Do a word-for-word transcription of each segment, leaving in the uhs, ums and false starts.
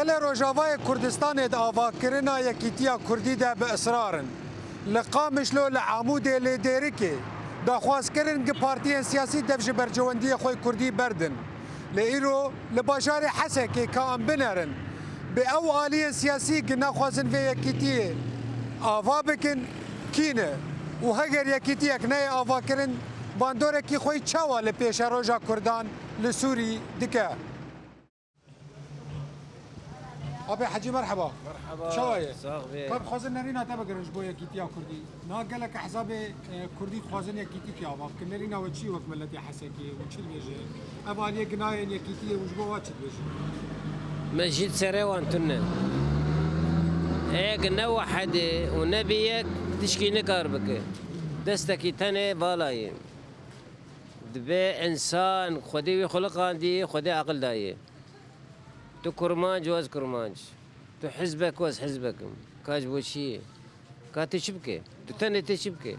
Li Rojavayê Kurdistanê di avakirina yekîtiya kurdî de bi israr in. Li Qamişlo, li Amûdê, lê Dêrikê daxwaz kirin gi partiyên siyasî dev ji berjewendiyê xwe kurdî berdin. Lê îro li bajarê Hesekê ka em binerin, bi ew aliyên siyasî gi naxwazin vê yekîtiyê ava bikin, kî ne? Û heger yekîtiyek neyê avakirin, bandorekî xwe yî çawa li pêşeroja kurdan li Sûrî dike? Abi Hecî, merheba. Merheba. Çawa ye? Sax be. Ka dixwazin nerîna te bigirin ji bo yekîtiya kurdî. Na gelek ehzabê, e, kurdî dixwazin yekîtîkê ava bikin. Nerîna we çi ye wek miletê Hesekê û çi dibêje? Ev aliyê ginayên yekîtiyê û ji bo wa çi dibêje? Me jî serê wan tune. Ê gi ne wehedê û ne bi yek tişkî nikar bike. Destekî tenê vala ye. Dibe însan Xwedê wî xuliqandî, Xwedê aqil dayê. Tu kurmanc û ez kurmanc. Tu hizbek û ez hizbek im. Ka ji bo çi ye? Ka tu çi bike? Tu tenê tê çi bike?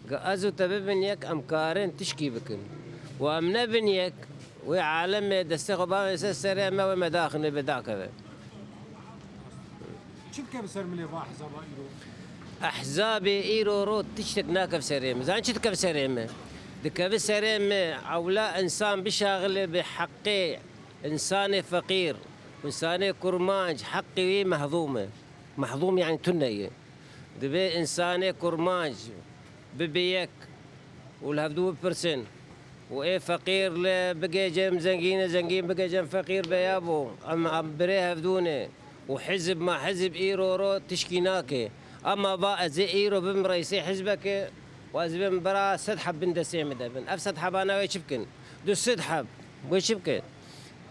Ga ez û te bibin yek, em karin tişkî bikin. Û em nebin yek, wê alemê destê xwe bavê ser serê me, wê me daxin, wê bê dakeve. Çi dike bi ser milê va ehzaba îro? Ehzabê îro ro tiştek nakev serê me. Zan çi dikev serê me? Dikeve serê me, ewla însan bişaxile bi heqê însanê feqîr, însanê kurmanc, heqê wî mehdûm e. Mehdûm yani tune ye. Divê însanê kurmanc bibe yek û li hevdû bipirsin. Û ê feqîr li bigê cem zengîn, zengîn bigê cem feqîr be ya bo. Em, em birê hevdû ne. Û hizb ma hizb îro ro tişkî nake. Ema va ez ê îro bim reîsê hizbekê û ez bim bira sed heb bin destê min de bin. Ev sed hebana wê çi bikin? Du sed heb. Wê çi bike?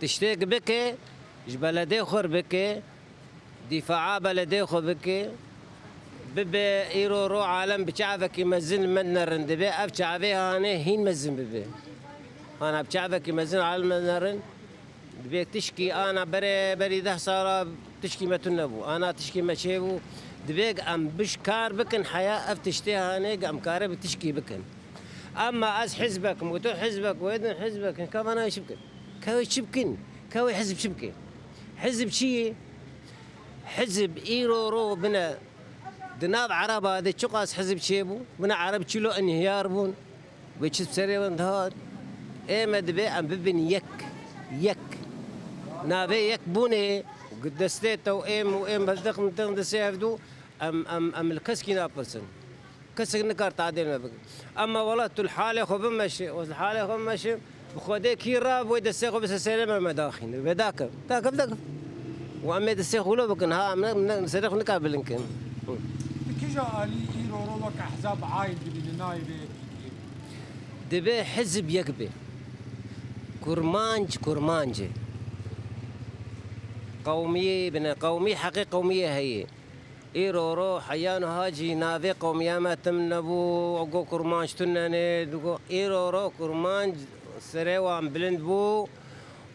Tiştêk bike, ji beledê xwe bike, dîfaa beledê xwe bike, bibe îro ro alem bi çavekî mezin me nerin dibe, ev çavê hanê hîn mezin bibe. Hana bi çavekî mezin alem me nerin, dibe tişkî ana berê berî deh sala tişkî me tune bû. Ana tişkî me çêbû, dibe em biş kar bikin heya ev tiştê hanê em kare bi tişkî bikin. Ema ez hizbek im û tu hizbek û êdin hizbek in, ka vana çi bikin? Ka wê çi bikin? Ka wê hizb çi bike? Hizb çi ye? Hizb îro ro bine di nav Ereba de çiqas hizb çêbû, bine Ereb çilo inhiyar bûn. Wê çi serê wan dihat? Ê me dibe em bibin yek. Yek. Navê yek bûnê, destê te û êm û êm bezdix min din destê hevdû, em, em, em li keskî napirsin. Kesek nikar tadêl me bike. Ema wela tu li halê xwe bimeşe, ez li halê xwe bimeşim, bi Xwedê kî re wê destê xwe bise serê me, me daxîne. Vê dakim. Dakim, dakim. Û em ê destê xwe wilo bikin. Ha, em ne, ne, serê xwe nikar bilind kin. Hı. Tu kîja alî îro ro wek ehzab aîl dibî li nayê vê yekîtiyê? Divê hizb yek be. Kurmanc, kurmanc e. Qewmiyê bine, qewmî heqê qewmiyê heye. Îro ro heya niha jî navê qewmiya me tim nebû, go kurmanc tune ne, digo îro ro kurmanc serê wan bilind bû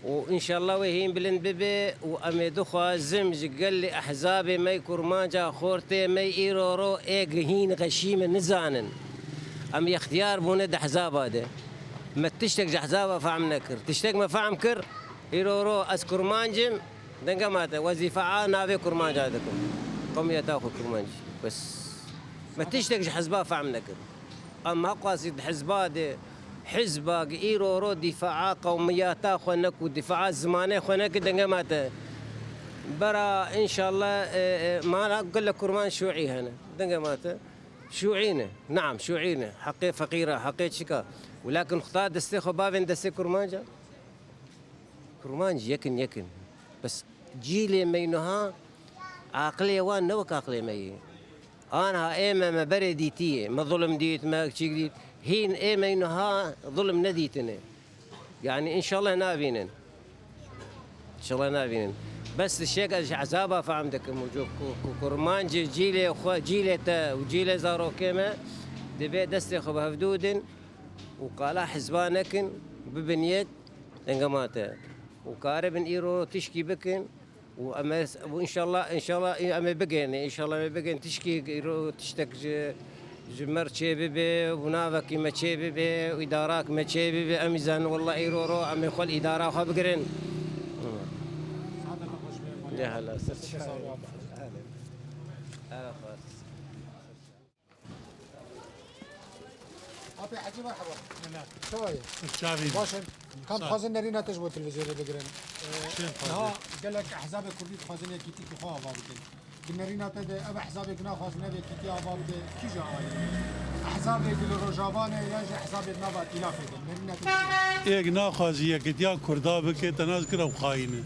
û înşallah wê hîn bilind bibe û em ê dixwazim ji gelê ehzabê me kurmanca xortê me îro ro ê gihîn xeşî me nizanin. Em yextiyar bûne di ehzaba de. Me tiştek ji ehzaba fehm nekir. Tiştek me fehm kir, îro ro ez kurmanc im, Denge ma te, wezîfa a navê kurmanca dikim. Qewmiyeta xwe kurmanc. Bes. Me tiştek ji hizba fehm nekir. Em heqasî di hizba de, hizba gi îro ro dîfaa qewmiyeta xwe neku, dîfaa zimanê xwe neke, denge ma te. Bera, înşallah, e, e, mana gule kurman şûî hene. Denge ma te. Şûî ne. Naam, şûî ne. Heqê feqîra, heqê çika. Welakin xuda destê xwe bavên destê kurmanca. Kurmanc yekin yekin. Bes cîlê me niha aqilê wan ne wek aqilê me yê. Anha ê me, me berê dîtiyê. Me zulm dît, me çîk dît. Hîn ê me niha zulm nedîtine. Yani înşallah nabînin. İnşallah nabînin. Bes tiştek ez ji ezaba fehm dikim û ku, ku kurmancê cîlê xwe, cîlê te û cîlê zarokê me divê destê xwe bi hevdû din û qala hizba nekin, bibin yek. Dengema te. Û karibin îro tişkî bikin. Û em ê, û înşallah, înşallah, em ê bigihînin. Înşallah em ê bigihînin. Tişkî îro tiştek ji, ji me re çê bibe, û navekî me çê bibe, û îdarak me çê bibe. Em î zanin, wallah îro ro, em ê xwe li îdara xwe bigirin. Hela ser çavê. Hela xwar. Apê Hecî, merheba. Hela. Çawa ye? Çavê. Baş in. Kam dixwazin nerîna te ji bo televîzyonê bigirin? Ee, niha gelek ehzabê kurdî dixwazin yekîtîkî xwe ava bikin. Di nerîna te de ev ehzabê ku naxwazin ev yekîtî ava bide, kîja alî? Ehzabê ku li Rojava ne yan jî ehzabê di nava îtîlafê de? Nerîna te çi ye? Êk naxwazî yekîtiya kurda bike, te nas kir ew xayîn e.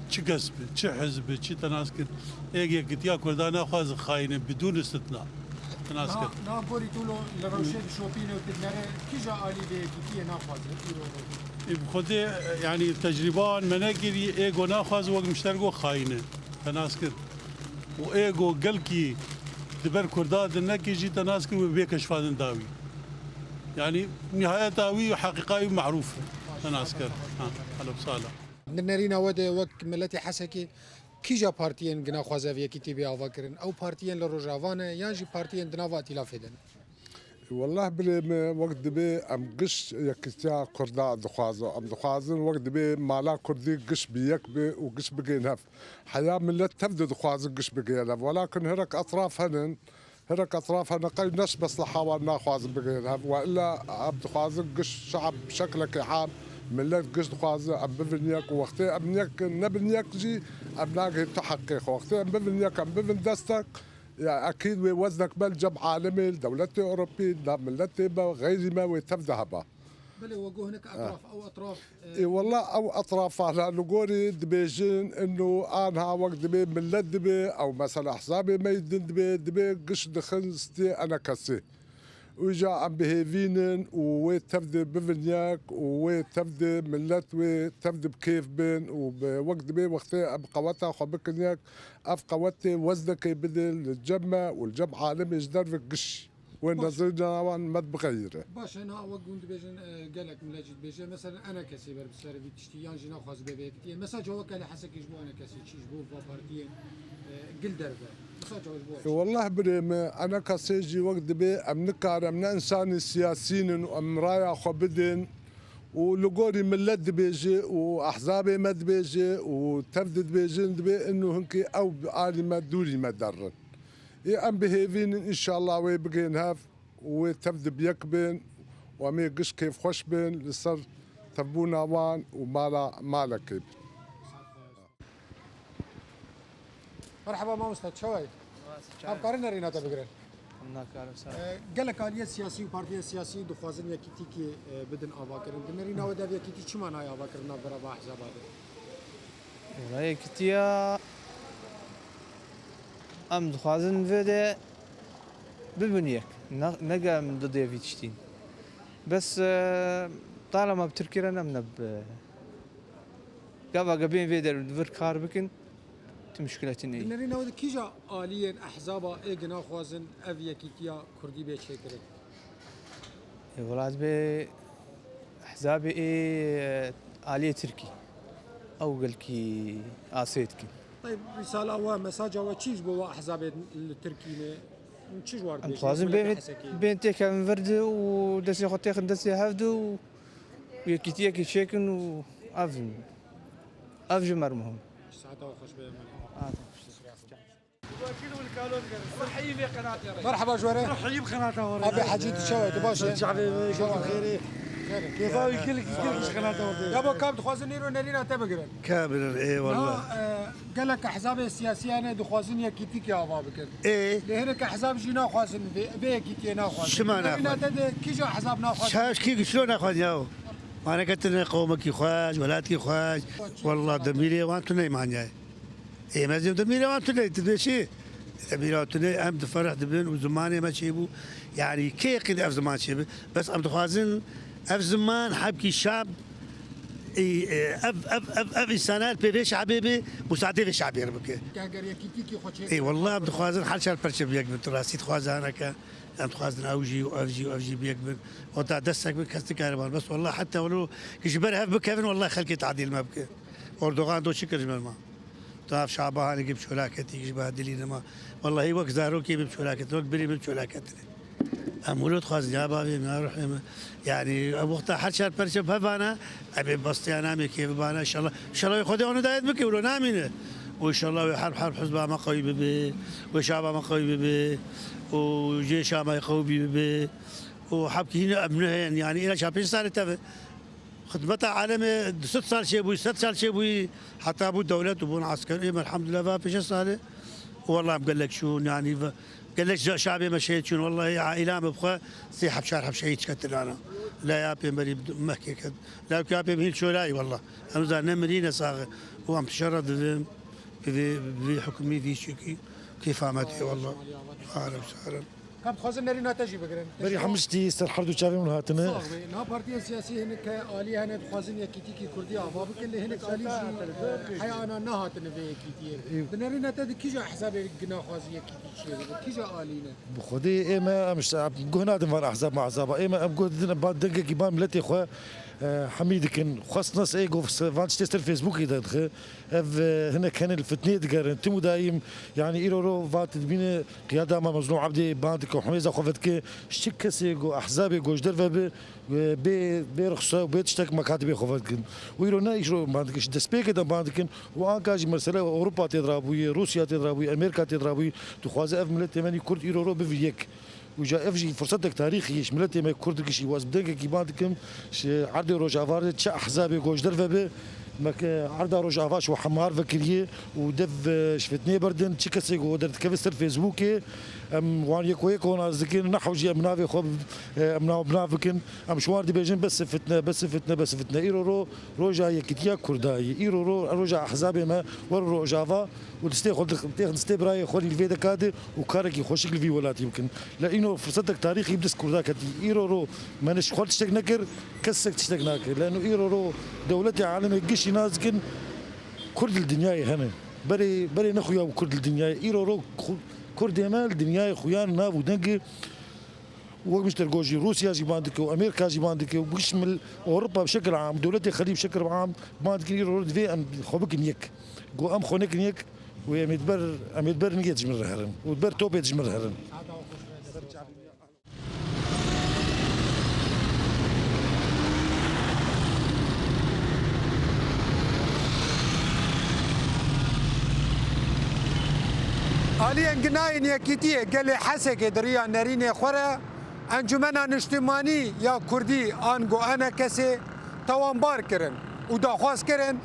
Çi kes be, çi hizb be, çi te nas kir. Êk yekîtiya kurda naxwaze xayîn e, bidûn istitna. Te nas kir. Niha, niha gorî tu lo li rewşê dişopîne û tu dinere, kîja alî vê yekîtiyê naxwaze îro rojê? Ê, bi xwedê, yanî tecrîba wan me nekirî, êk go naxwaze wek miştergo xayîn e. Te nas kir. Û êk go gelkî di ber kurda de nekir jî te nas kir wê bê keşfa din dawî. Yanî nihayeta wî heqîqa wî me'rûf e. Te nas kir. Ha, hela sala. Di nerîna we de wek miletê Hesekê kîja partiyên ku naxwaze ev yekîtî bê avakirin? Ew partiyên li Rojava ne yan jî partiyên di nava îtîlafê de ne? Wellah birê me, wek dibê em giş yekîtiya kurda dixwazin. Em dixwazin wek dibê mala kurdî giş bi yek be û giş bigên hev. Heya milet tev de dixwazin giş bigên hev. Welakin hinek etraf henin, hinek etraf henin qey ne ji mesleha wan naxwazin bigên hev. Weilla em dixwazin giş şe'b bi şeklekî am, milet giş dixwazin em bibin yek û wextê em yek nebin yek jî em nagihên tu heqê xwe. Wextê em bibin yek, em bibin destek, ya ekîd wê weznek me li cem alemê, li dewletê Ewropî, li nav miletê me, xeyrî me wê tev de heba. Belê, we got hinek etraf, ew etraf, e, Ê, wela ew etrafana li gorî dibêjin, ino anha wek dibê milet dibê, ew mesela ehzabê me yî din dibê, dibê giş dixin stê enekesê. Îja em bi hêvî nin û wê tev de bivin yek û wê tev de milet wê tev de bi kêf bin û bi, wek dibê wextê em qeweta xwe bikin yek, ev qewetê weznekê bidin li cem me û li cem alemê ji derve giş. Wê nezirîna wan me bixeyire. Baş e, niha wek hûn dibêjin, e, gelek milet jî dibêje, mesela enekesê ber bi ser vî tiştî yan jî naxwaze bê vê yekîtiyê. Mesaja we ke li Hesekê ji bo enekesê çi, ji bo va partiyên, e, gil derve? Mesaja we ji bo E, wellah birê me, enekesê jî wek dibê em nikarin, em ne însanê siyasî nin û em raya xwe bidin û li gorî milet dibêje û ehzabê me dibêje û tev de dibêjin, dibê ino hinkî ew bi alî me, dûrî me derin. Ê em bi hêvî nin, înşallah wê bigên hev û wê tev de bi yek bin û em ê giş kêfxweş bin li ser tevbûna wan û mala malekê bin. Merheba mamoste, çawa yî? Em karin nerîna te bigirin? Em nakarin, sağ ol. E, gelek aliyê siyasî û partiyên siyasî dixwazin yekîtîkê, e, bidin avakirin. Di nerîna we de ev yekîtî çima nayê avakirin navbera va ehzaba de? Wela yekîtiya em dixwazin vê de bibin yek. Ne, nege em didê vî tiştîn. Bes, e, talema bi Tirkî re ne, em ne bi, gava ge bên vê der li vir kar bikin, tu muşkiletî neyî. Di nerîna we de kîja aliyên ehzaba ê ge naxwazin ev yekîtiya kurdî bê çêkirin? Ê, wela dibê ehzabê ê, e, aliyê Tirkî. Ew gelkî asê dikin. Teyb, risala we, mesaja we çi ji bo we ehzabê li Tirkî ne? Çi ji war dibêjin? Em dixwazin bên, bên têkevin vir de û destê xwe têxin destê hev de û yekîtiyekê çêkin û ev, ev ji me re muhim. Saeta we xweş be, Emre. Merheba ji we re. Rehîm qenata we re. Abi Hecî, tu çawa yî? Tu baş e? Çavê me, çawa yî? Xêrê. Xêrê. Kêfa wî gelek, gelek ji qenata we re. Ya bo kam dixwazin îro nerîna te bigirin? Ka bigirin, ê wallah. Ha, e, gelek ehzabê siyasî hene dixwazin yekîtîkê ava bikin. Ê? Lê hinek ehzab jî naxwazin vê, vê yekîtiyê naxwazin. Çima naxwazin? Nerîna te de kîja ehzab naxwazin? Şaş kî güçlü naxwazin ya. Maneketine qewmekî xweş, welatkî xweş. Wallah demîrê wan tune manyayê. Ê, me zî demîra wan tune, tu dibê çi? Demîra tune, em di fereh dibin û zimanê me çêbû. Yanî kê yekîn ev ziman çêbi? Bes em dixwazin ev ziman hebkî şab, ê, ê, ev, ev, ev, ev însanan pê vê şabê bi, musadê vê şabê re bike. Ke ger yekîtîkî xwe çê Ê, wallah em dixwazin her çar perçe bi yek bin, tu rastî dixwazin haneke, em dixwazin ew jî û ev jî û ev jî bi yek bin. Weta destek bin kes nikare wan. Bes wallah heta wilo ki ji ber hev bikevin, wallah xelkê tadîl me bike. Erdogan do çi kir ji me ma? Tav Şabahanê ki bi çolaketî ji ba dilî nema. Wellahî wek zarokê bi çolaketin, wek birî bi çolaketin. Em wilo dixwazin ya bavê me, ruhê me. Yanî ev wexta her çar perçe bi hevana, em ê bastiya namê kê bibana, inşallah. Inşallah Xwedê onu dayet bike, wilo namîne. وإن شاء الله وي حرب حرب حزب ما قوي ببي، وشعب ما قوي ببي، وجيش ما قوي ببي، وحبكي هنا أبنهن، يعني، إلى شابين سالة تبي. خدمتا عالمê du sed sal çêbûyî, sed sal çêbûyî, heta bû dewlet û bûn esker. Ême elhamdulillah va pêşe sal e. Wallah em gelek çûn, yanî ve-, gelek şa-, şabê me şehîd çûn. Wallahî aîla me bi xwe sê heb çar heb şehîd ketin ana. La ya pê merî mehkê ket. La ya pê hîn çolayî wallah. Em za ne mirî ne saxî. Û em şerre divin. Bi vê, bi vê hukmî vî çekî kêfa me tê wallah. Arem şarem. Em dixwazin nerîna te jî bigirin. Berî hemû tiştî ser her du çavên min hatine. Sax be. Niha partiyên siyasî hinek alî hene dixwazin yekîtîkî kurdî ava bikin, lê hinek alî jî, e, heya ana nehatine vê yekîtiyê. Ê. Di nerîna te de kîja ehzabê gina xwazî yekîtî çêbibe? Kîja alî ne? Bi xwedê ê me em ji, em guh nadin van ehzab mehzaba. Ê me em guh didin, em ba dengekî ba miletê xwe, e, hemî dikin. Xwest nas ê gov se-, van tiştê ser Facebookê de dixe. Ev, e, hinek hene li fitneyê digerin. Tim û dayîm, yanî îro ro va tu dibîne qiyada me Mezlûm Ebdê ban dike û hemêza xwe vedike. Ji çi kesê ku ehzabê ku ji derve bi, e, bê, bê rixse û bê tiştek me katibê xwe vedikin. Û îro ne îro ban dikin, ji destpêkê de ban dikin. Û anka jî mesele Ewropa tê de rabûye, Rûsya tê de rabûye, Amerîka tê de rabûye. Dixwaze ev miletê me nî Kurd îro ro bivî yek. Û ca ev jî firsetek tarîxî ye ji miletê me Kurd dikişî. Ez bi dengekî ban dikim, ji erdê Rojava re çi ehzabê ku ji derve bi, me ke erda Rojava ji we hemar vekiriye û dev, e, ji fitnê berdin. Çi kesê ku derdikeve ser Facebookê, em wan yeko yeko nas dikin, nehew jî em navê xwe, e, em nav bi nav bikin. Em ji wan dibêjin bes fitne, bes fitne, bes fitne. Îro ro roja yekîtiya Kurda ye. Îro ro roja ehzabê me wer Rojava û distê xwe dix-, têxin distê birayê xwe li vê deka de û karekî xweşik li vî welatî bikin. Le îno firsetek tarîxî bi dest Kurda ketî. Îro ro me ne ji xwe tiştek nekir, kesek tiştek nake. Le îno îro ro dewletê alemê gişî nas dikin, Kurd li dinyayê hene. Berê, berê nexuya bû Kurd li dinyayê. Îro ro Ku-, Kurdê me li dinyayê xuyan nav û dengê. Wek min ji te re got jî Rûsya jî ban dike û Amerîka jî ban dike û gişmil Ewropa bi şekil am, dewletê xelî bi şekil am ban dikin, îro divê em xwe bikin yek. Ku em xwe nekin yek, wê em ê di ber, em ê di ber niyê dijmin re herin û di ber topê dijmin re herin. Aliyên ginayên Yekîtiyê Gelê Hesekê di riya nerînê xwe re Encumena Niştimanî ya Kurdî an go ENKSê tawanbar kirin û daxwaz kirin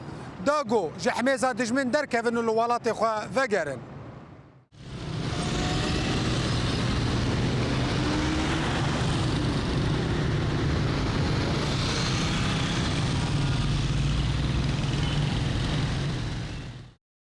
da go ji hemêza dijmin derkevin û li welatê xwe vegerin.